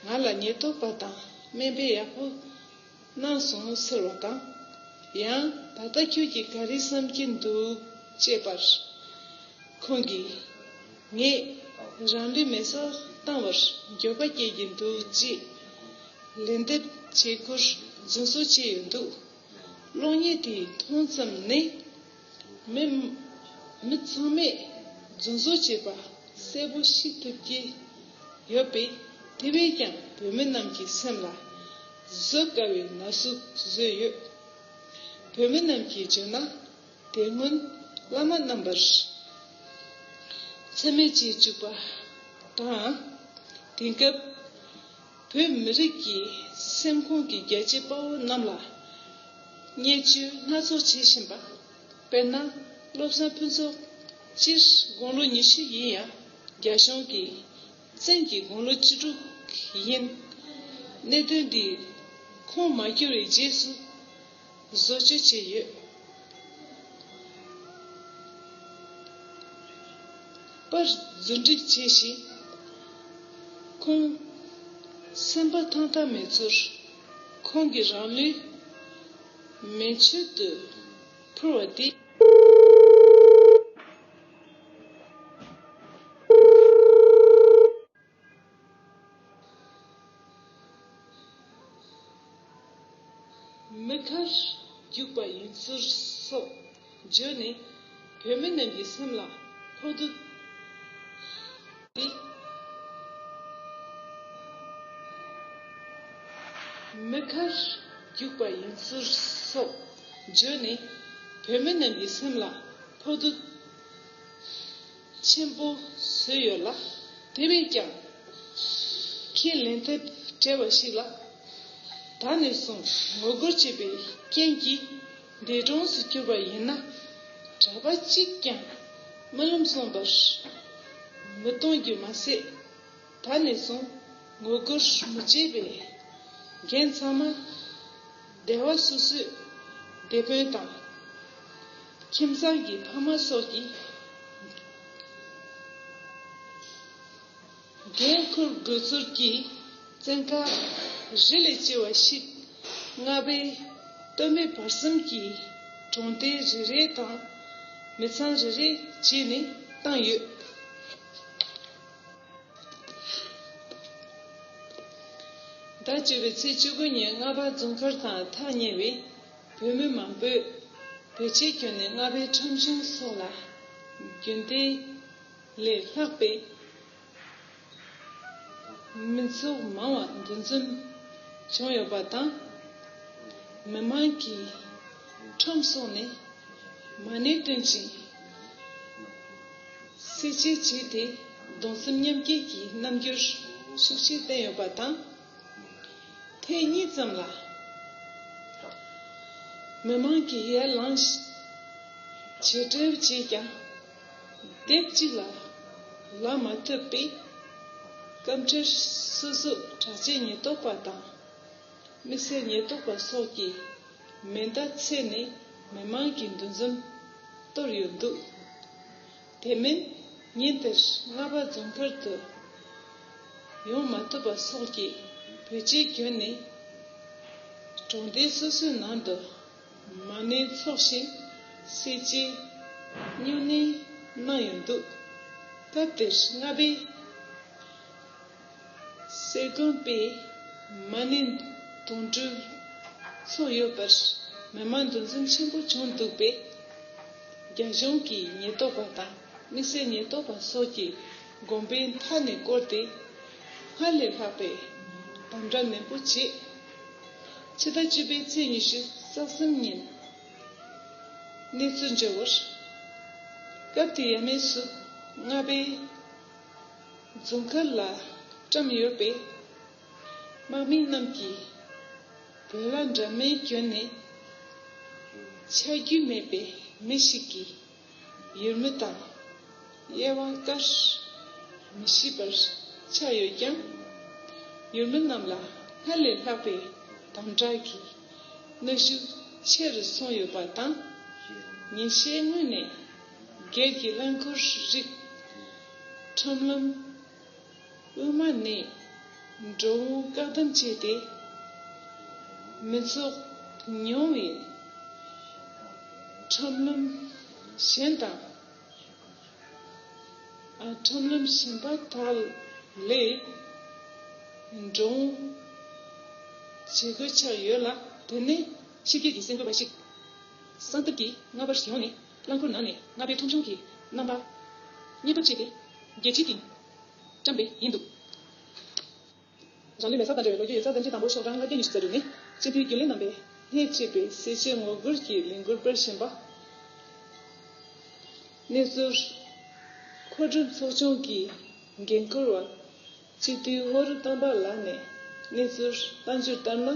ང་ལ་ཉེན་རྟོག་པ་དང་སྨན་པས་ཡག་པོ་གནང་སོང་ཟེར་བ་དང་། ཡང་ད་ལྟ་ཁྱོད་ཀྱིས་ག་རེ་བསམ་གྱི་འདུག་ཅེས་པར། ཁོང་གིས། ངས་རང་ལུས་མེར་སྲེག་བཏང་བར་འགྱོད་པ་སྐྱེ་གྱིན་འདུག་ཅེས་ལན་འདེབས་བྱེད་སྐོར་རྫུན་བཟོ་བྱས་ཡོད་འདུག་གློག་བརྙན་དེ་མཐོང་ཙམ་ནས་མི་མི་ཚང་མས་རྫུན་བཟོ་བྱས་པ་གསལ་པོ་ཤེས་ཐུབ་ཀྱི་ཡོད་པས། དེ་བས་ཀྱང་བོད་མི་རྣམས་ཀྱི་སེམས་ལ་བཟོད་དཀའ་བའི་ན་ཟུག་བཟོས་ཡོད། བོད་མི་རྣམས་ཀྱིས་བརྗོད་ན། དེ་སྔོན་བླ་མ་རྣམ་པར་མཚན་སྨད་བྱེད་བཅུག་པ་དང་། དེང་སྐབས་བོད་མི་རིགས་ཀྱི་སེམས་ཁོངས་ཀྱི་རྒྱལ་གཅེས་དཔའ་བོ་རྣམས་ལ་བརྙས་བཅོས་སྣ་ཚོགས་བྱེད་བཞིན་པ། དཔེར་ན། བློ་བཟང་ཕུན་ཚོགས་སྤྱིར་དགུང་ལོ་ཉི་ཤུ་ཡིན་ཡང་། རྒྱ་གཞུང་གིས་བཙན་གྱིས་དགུང་ལོ་བཅུ་དྲུག་ཡིན། གནད་དོན་འདི་ཁུངས་མ་འཁྱོལ་བའི་རྗེས་སུ་བཟོ་བཅོས་བྱས་ཡོད་པར་རྫུ་འགྲིག་བྱས་ཤིང་། ཁོང་སེམས་པ་ཐང་ཐང་མེད་ཚུལ། ཁོང་གིས་རང་ལུས་མེ་མཆོད་དུ་ཕུལ་བ་དེ། མི་ཁར་རྒྱུག་པ་ཡིན་ཚུལ་སོགས་བརྗོད་ནས། བོད་མི་རྣམས་ཀྱི་སེམས་ལ་ཕོག་ཐུག་སྟེ། མི་ཁར་རྒྱུག་པ་ཡིན་ཚུལ་སོགས་བརྗོད་ནས། བོད་མི་རྣམས་ཀྱི་སེམས་ལ་ཕོག་ཐུག་ཆེན་པོ་བཟོས་ཡོད་ལ། དེ་བས་ཀྱང་ཁས་ལེན་ཐབས་བྲལ་བ་ཞིག་ལ། ད་ནས་བཟུང་ངོ་རྒོལ་བྱེད་པའི་རྐྱེན་གྱིས་འདས་གྲོངས་སུ་གྱུར་པ་ཡིན་ན། གྲྭ་པ་གཅིག་ཀྱང་རྨི་ལམ་སོང་བར་མི་གཏོང་རྒྱུ་མ་ཟད། ད་ནས་བཟུང་ངོ་རྒོལ་མི་བྱེད་པའི་འགན་ཚང་མ་སྡེ་བ་སོ་སོའི་སྡེ་དཔོན་དང་། ཁྱིམ་ཚང་གི་ཕ་མ་སོགས་ཀྱིས་འགན་འཁུར་དགོས་ཚུལ་གྱི་བཙན་བཀའ་རེ་ལས་ཆེ་བ་ཞིག་མངའ་བདག་སྟོད་སྨད་བར་གསུམ་གྱི་གྲོང་རྡལ་རེ་རེ་དང་མི་ཚང་རེ་རེ་བྱས་ནས་བཏང་ཡོད། ཟླ་བཅུ་པའི་ཚེས་བཅུ་དགུ་ཉིན་རྔ་པ་རྫོང་མཁར་དང་ཐག་ཉེ་བའི་བོད་མི་མང་པོས་བོད་ཆས་གྱོན་ནས་རྔ་པའི་ཁྲོམ་གཞུང་སོགས་ལ་རྒྱུན་ལྡན་ལས་ལྷག་པའི་མི་ཚོགས་མང་བ་འདུ་འཛོམས་བྱུང་ཡོད་པ་དང་། མི་མང་གིས་ཁྲོམ་སོགས་ནས་མ་ཎི་བཏོན་ཅིང་། གསེར་བྱེས་བྱས་ཏེ་གདུང་སེམས་མཉམ་སྐྱེད་ཀྱི་རྣམ་འགྱུར་ཤུགས་ཆེ་བསྟན་ཡོད་པ་དང་། ཐེངས་གཉིས་ཙམ་ལ་མི་མང་གིས་ཡར་ལངས་ཞེས་གྲོས་བྱས་ཀྱང་། སྡེབ་གཅིག་ལ་ལངས་མ་ཐུབ་པས། སྐབས་འཕྲལ་སོ་སོའི་དྲག་ཆས་ཉེན་རྟོག་པ་དང་། དམིགས་བསལ་ཉེན་རྟོག་པ་སོགས་ཀྱིས་མེ་མདའ་འཚོལ་ནས་མི་མང་གི་འདུ་འཛོམས་གཏོར་ཡོད་འདུག་དེ་མིན་ཉིན་དེར་རྔ་པ་རྫོང་མཁར་དུ་ཡོང་མ་ཐུབ་པ་སོགས་ཀྱིས་བོད་ཆས་གྱོན་ནས་གྲོང་སྡེ་སོ་སོའི་ནང་དུ་མ་ཎི་འཚོགས་ཤིང་། གསེར་བྱེས་སྨྱུང་གནས་གནང་ཡོད་འདུག་སྐབས་དེར་རྔ་པའི་སེར་དགོན་པའི་མ་ཎི་དུང་སྒྲོན་ཚོགས་ཡོད་པར་མི་མང་འདུ་འཛོམས་ཆེན་པོ་བྱུང་འདུག་པས། རྒྱ་གཞུང་གི་ཉེན་རྟོག་པ་དང་དམིགས་བསལ་ཉེན་རྟོག་པ་སོགས་ཀྱིས་དགོན་པའི་མཐའ་ནས་བསྐོར་ཏེ། སྔར་ལས་ལྷག་པའི་དམ་དྲག་ནན་པོ་བྱས། ཕྱི་ཟླ་བཅུ་པའི་ཚེས་ཉི་ཤུ་རྩ་གསུམ་ཉིན་གནས་ཚུལ་འབྱོར་བར། སྐབས་དེའི་ཡབ་མེས་སུ་རྔ་པའི་རྫོང་མཁར་ལ་བཀྲམ་ཡོད་པའི་དམག་མི་རྣམས་ཀྱིས་བོད་ལྭ་འདྲ་མིན་གྱོན་ནས་ཆ་རྒྱུས་མེད་པའི་མི་ཞིག་གིས་ཡུལ་མི་དང་དབྱེ་བ་བཀར་མི་ཤེས་པར་ཆགས་ཡོད་ཀྱང་། ཡུལ་མི་རྣམས་ལ་སྔར་ལས་ལྷག་པའི་དམ་དྲག་གི་གནོན་ཤུགས་ཆེ་རུ་སོང་ཡོད་པ་དང་། ཉིན་ཤས་སྔོན་ནས་སྒེར་གྱི་རླངས་འཁོར་རིགས་ཁྲོམ་ལམ་དབུས་མ་ནས་འགྲོ་འོང་བཀག་སྡོམ་བྱས་ཏེ། མི་ཚོགས་ཉུང་བའི་ཁྲོམ་ལམ་གཞན་དང་། ཨ། ཁྲོམ་ལམ་གཞན་པ་དག་ལས་འགྲོ་འོང་བྱེད་དགོས་ཆགས་ཡོད་ལ། དེ་ནས་ཕྱི་རྒྱལ་གྱི་གསར་འགོད་པ་ཞིག་གསང་ཐབས་ཀྱིས་རྔ་པར་ཡོང་ནས་རླངས་འཁོར་ནང་ནས་རྔ་པའི་ཁྲོམ་གཞུང་གི་རྣམ་པ་བརྙན་ཕབ་བྱས་ཏེ་རྒྱལ་སྤྱིའི་སྟེང་བཀྲམ་པ་ཡིན་འདུག། རང་ལུས་མེ་སྲེག་དང་འབྲེལ་བའི་ལོ་རྒྱུས་ཡིག་ཚགས་བདུན་ཅུ་དང་པོ་ཤོག་གྲངས་ལྔ་བརྒྱ་ཉི་ཤུ་རྩ་དྲུག་ནི། སྤྱི་འཐུས་རྒྱུན་ལས་རྣམ་པས་སྣེ་ཁྲིད་པའི་སེར་བྱེས་ངོ་རྒོལ་གྱི་ལས་འགུལ་སྤེལ་བཞིན་པ། གནས་ཚུལ། མཁོ་སྒྲུབ་ཚོགས་ཆུང་གི་འགན་འཁུར་བ་སྤྱི་འཐུས་རྔོག་རུ་བསྟན་པ་ལགས་ནས་གནས་ཚུལ་གཏམ་བརྗོད་ལྟར་ན།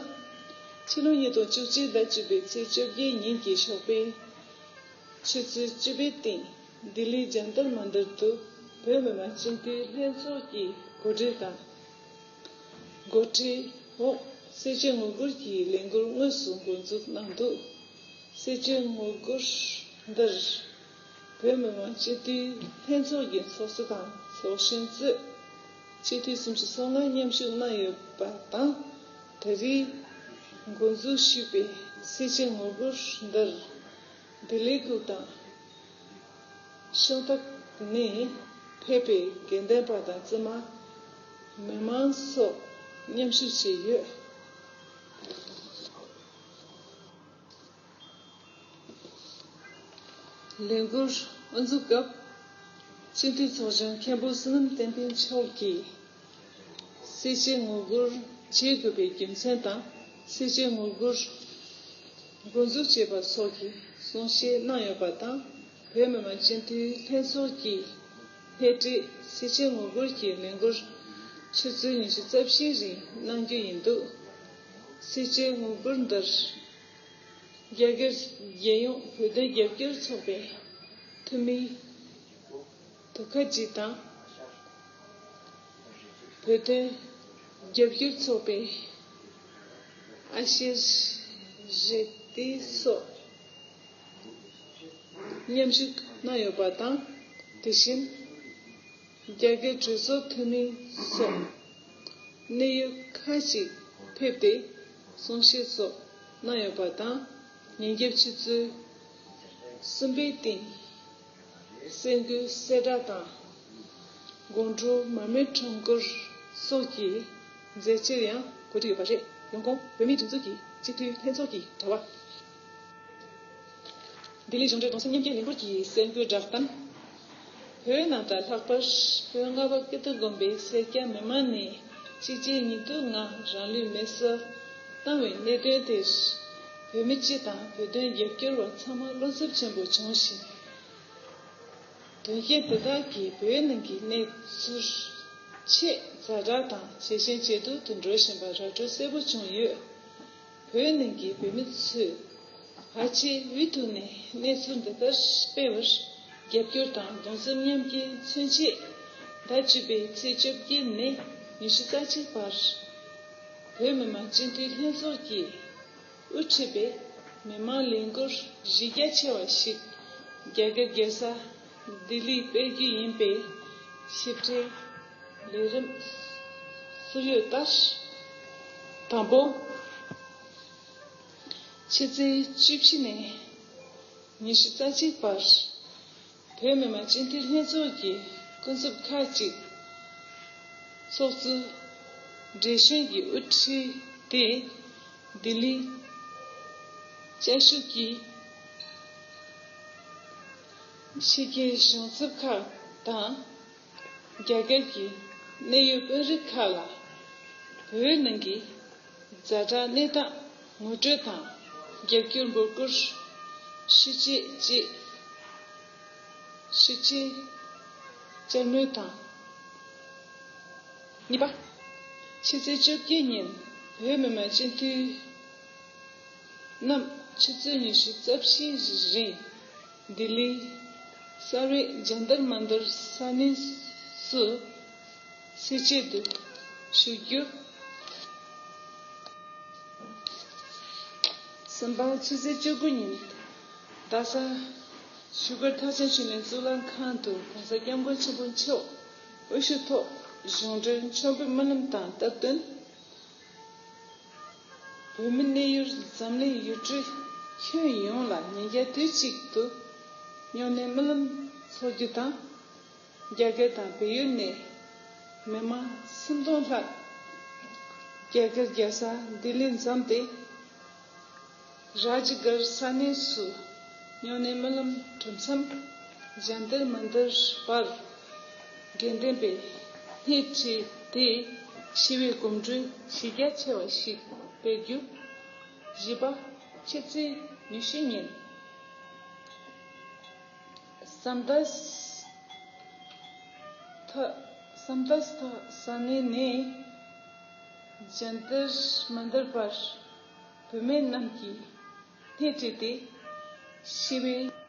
ཕྱི་ལོ་ཉིས་སྟོང་བཅུ་གཅིག་ཟླ་བཅུ་པའི་ཚེས་བཅོ་བརྒྱད་ཉིན་གྱི་ཞོགས་པའི་ཆུ་ཚོད་བཅུ་པའི་སྟེང་། ལྡི་ལིའི་ཇན་ཏར་མན་དར་དུ་བོད་མི་མང་སྤྱི་འཐུས་ལྷན་ཚོགས་ཀྱི་གོ་སྒྲིག་དང་། འགོ་ཁྲིད་འོག་སེར་བྱེས་ངོ་རྒོལ་གྱི་ལས་འགུལ་དངོས་སུ་འགོ་འཛུགས་གནང་འདུག། སེར་བྱེས་ངོ་རྒོལ་འདིར་བོད་མི་མང་སྤྱི་འཐུས་ལྷན་ཚོགས་ཀྱི་ཚོགས་གཙོ་དང་ཚོགས་གཞོན་གཙོས་སྤྱི་འཐུས་སུམ་ཅུ་སོ་ལྔ་མཉམ་ཞུགས་གནང་ཡོད་པ་དང་། ད་རེས་འགོ་འཛུགས་ཞུས་པའི་སེར་བྱེས་ངོ་རྒོལ་འདིར་ལྡི་ལི་ཁུལ་དང་། ཤང་ཏག་ནས་ཕེབས་པའི་དགེ་འདུན་པ་དང་བཙུན་མ། མི་མང་སོགས་མཉམ་ཞུགས་བྱས་ཡོད། ལས་འགུལ་དབུ་འཛུགས་སྐབས་སྤྱི་འཐུས་ཚོགས་གཞོན་མཁན་པོ་བསོད་ནམས་བསྟན་འཕེལ་མཆོག་གིས། སེར་བྱེས་ངོ་རྒོལ་བྱེད་དགོས་པའི་རྒྱུ་མཚན་དང་། སེར་བྱེས་ངོ་རྒོལ་འགོ་འཛུགས་བྱས་པ་སོགས་ཀྱི་གསུང་བཤད་གནང་ཡོད་པ་དང་། བོད་མི་མང་སྤྱི་འཐུས་ལྷན་ཚོགས་ཀྱི་སྣེ་ཁྲིད་སེར་བྱེས་ངོ་རྒོལ་གྱི་ལས་འགུལ་ཆུ་ཚོད་ཉི་ཤུ་རྩ་བཞིའི་རིང་གནང་རྒྱུ་ཡིན་འདུག། སེར་བྱེས་ངོ་རྒོལ་འདིར་རྒྱ་གར་རྒྱལ་ཡོངས་བོད་དོན་རྒྱབ་སྐྱོར་ཚོགས་པའི་འཐུས་མི་དུ་ཁ་ཇི་དང་། བོད་དོན་རྒྱབ་སྐྱོར་ཚོགས་པའི་ཨ་ཤེར་རེ་ཏི་སོགས་མཉམ་ཞུགས་གནང་ཡོད་པ་དང་། དེ་བཞིན་རྒྱ་སྐད་གྲོས་ཚོགས་འཐུས་མི་སོགས་གནད་ཡོད་ཁག་ཅིག་ཕེབས་ཏེ་གསུང་བཤད་སོགས་གནང་ཡོད་པ་དང་། ཉིན་རྒྱབ་ཆུ་ཚོད་གསུམ་པའི་སྟེང་། གསར་འགོད་གསལ་བསྒྲགས་དང་། དགོང་དྲོ་མར་མེ་ཁྲོམ་སྐོར་སོགས་ཀྱི་མཛད་འཆར་ཡང་གོ་སྒྲིག་ཡོད་པ་རེད། ཡོང་ཁུངས། བོད་མིའི་སྒྲིག་འཛུགས་ཀྱི་སྤྱི་འཐུས་ལྷན་ཚོགས་ཀྱི་དྲ་བ། ལྡི་ལི་གཞུང་འབྲེལ་གདུང་སེམས་མཉམ་སྐྱེད་ལས་འགུལ་གྱི་གསར་འགོད་བསྒྲགས་གཏམ། བོད་ནང་དང་ལྷག་པར་བོད་རྔ་པ་ཀིརྟི་དགོན་པའི་སེར་སྐྱ་མི་མང་ནས་གཅིག་རྗེས་གཉིས་མཐུད་ངང་རང་ལུས་མེར་སྲེག་བཏང་བའི་གནད་དོན་དེར། བོད་མི་སྤྱི་དང་བོད་དོན་རྒྱབ་སྐྱོར་བ་ཚང་མ་བློ་འཚབ་ཆེན་པོ་བྱུང་ཞིང་། དོན་རྐྱེན་དེ་དག་གིས་བོད་ནང་གི་གནས་ཚུལ་ཆེས་ཛ་དྲག་དང་ཇེ་ཞན་ཇེ་སྡུག་ཏུ་འགྲོ་བཞིན་པ་ར་སྤྲོད་གསལ་པོ་བྱུང་ཡོད། བོད་ནང་གི་བོད་མི་ཚོས་ཕལ་ཆེར་འུ་ཐུག་ནས་གནས་ཚུལ་འདི་ལྟར་སྤེལ་བར་རྒྱབ་སྐྱོར་དང་གདུང་སེམས་མཉམ་སྐྱེད་མཚོན་ཆེད། ཟླ་བཅུ་པའི་ཚེས་བཅོ་བརྒྱད་ནས་ཉི་ཤུ་རྩ་གཅིག་བར། བོད་མི་མང་སྤྱི་འཐུས་ལྷན་ཚོགས་ཀྱིས་དབུ་ཁྲིད་པའི་མི་མང་ལས་འགུལ་གཞི་རྒྱ་ཆེ་བ་ཞིག་རྒྱ་གར་རྒྱལ་ས་ལྡི་ལིར་སྤེལ་རྒྱུ་ཡིན་པའི་ཞིབ་ཕྲའི་ལས་རིམ་སུར་ཡོད་ལྟར། དང་པོ། ཕྱི་ཚེས་བཅུ་བཞི་ནས་ཉི་ཤུ་རྩ་གཅིག་བར་བོད་མི་མང་སྤྱི་འཐུས་ལྷན་ཚོགས་ཀྱི་ ཀུན་རྫོབ་ཁག་ཅིག་ཚོགས་གཙོ་བགྲེས་གཞོན་གྱི་དབུ་ཁྲིད་དེ་ལྡི་ལི་བཅའ་བཞུགས་ཀྱིས་ཕྱི་རྒྱལ་གཞུང་ཚབ་ཁག་དང་རྒྱ་གར་གྱི་གནད་ཡོད་དཔོན་རིགས་ཁག་ལ་བོད་ནང་གི་ཛ་དྲག་གནས་སྟངས་ངོ་སྤྲོད་དང་རྒྱབ་སྐྱོར་འབོད་སྐུལ་ཞུ་ཆེད་ཅེས་ཞུ་ཆེད་བཅར་མོལ་དང་། གཉིས་པ། ཕྱི་ཚེས་བཅོ་བརྒྱད་ཉིན་བོད་མི་མང་སྤྱི་འཐུས་རྣམས་ཆུ་ཚོད་ཉི་ཤུ་རྩ་བཞིའི་རིང་ལྡི་ལིའི་གསར་བའི་ཇན་ཏར་མན་ཏར་ས་གནས་སུ་གསལ་བྱེད་དུ་ཞུ་རྒྱུ། གསུམ་པ། ཕྱི་ཚེས་བཅུ་དགུ་ཉིན་རྡ་ས་བཞུགས་སྒར་ཐར་ཕྱིན་ཆོས་གླིང་གཙུག་ལག་ཁང་དུ་གོང་ས་སྐྱབས་མགོན་ཆེན་པོ་མཆོག་དབུ་བཞུགས་ཐོག་གཞུང་འབྲེལ་མཆོད་འབུལ་སྨོན་ལམ་དང་སྟབས་བསྟུན། བོད་མི་གནས་ཡུལ་འཛམ་གླིང་ཡུལ་གྲུའི་ཁྱོན་ཡོངས་ལ་ཉིན་རྒྱབ་དུས་གཅིག་ཏུ་སྨྱུང་གནས་སྨོན་ལམ་འཚོགས་རྒྱུ་དང་། རྒྱ་གར་དང་བལ་ཡུལ་ནས་མི་མང་སུམ་སྟོང་ལྷག་རྒྱ་གར་རྒྱལ་ས་ལྡི་ལི་འཛོམས་ཏེ། རཱཇ་གར་ས་གནས་སུ་སྨྱུང་གནས་སྨོན་ལམ་གྲུབ་མཚམས་ཇན་ཏར་མན་ཏར་བར་དགེ་འདུན་པས་སྣེ་ཁྲིད་དེ་ཞི་བའི་གོམ་བགྲོད་གཞི་རྒྱ་ཆེ་བ་ཞིག་སྤེལ་རྒྱུ། བཞི་པ། ཕྱི་ཚེས་ཉི་ཤུ་ཉིན་སམ་དཱས་ཐ་སམ་དཱས་ཐ་ས་གནས་ནས་ཇན་ཏར་མན་ཏར་བར་བུད་མེད་རྣམས་ཀྱིས་སྣེ་ཁྲིད་དེ་ཞི་བའི་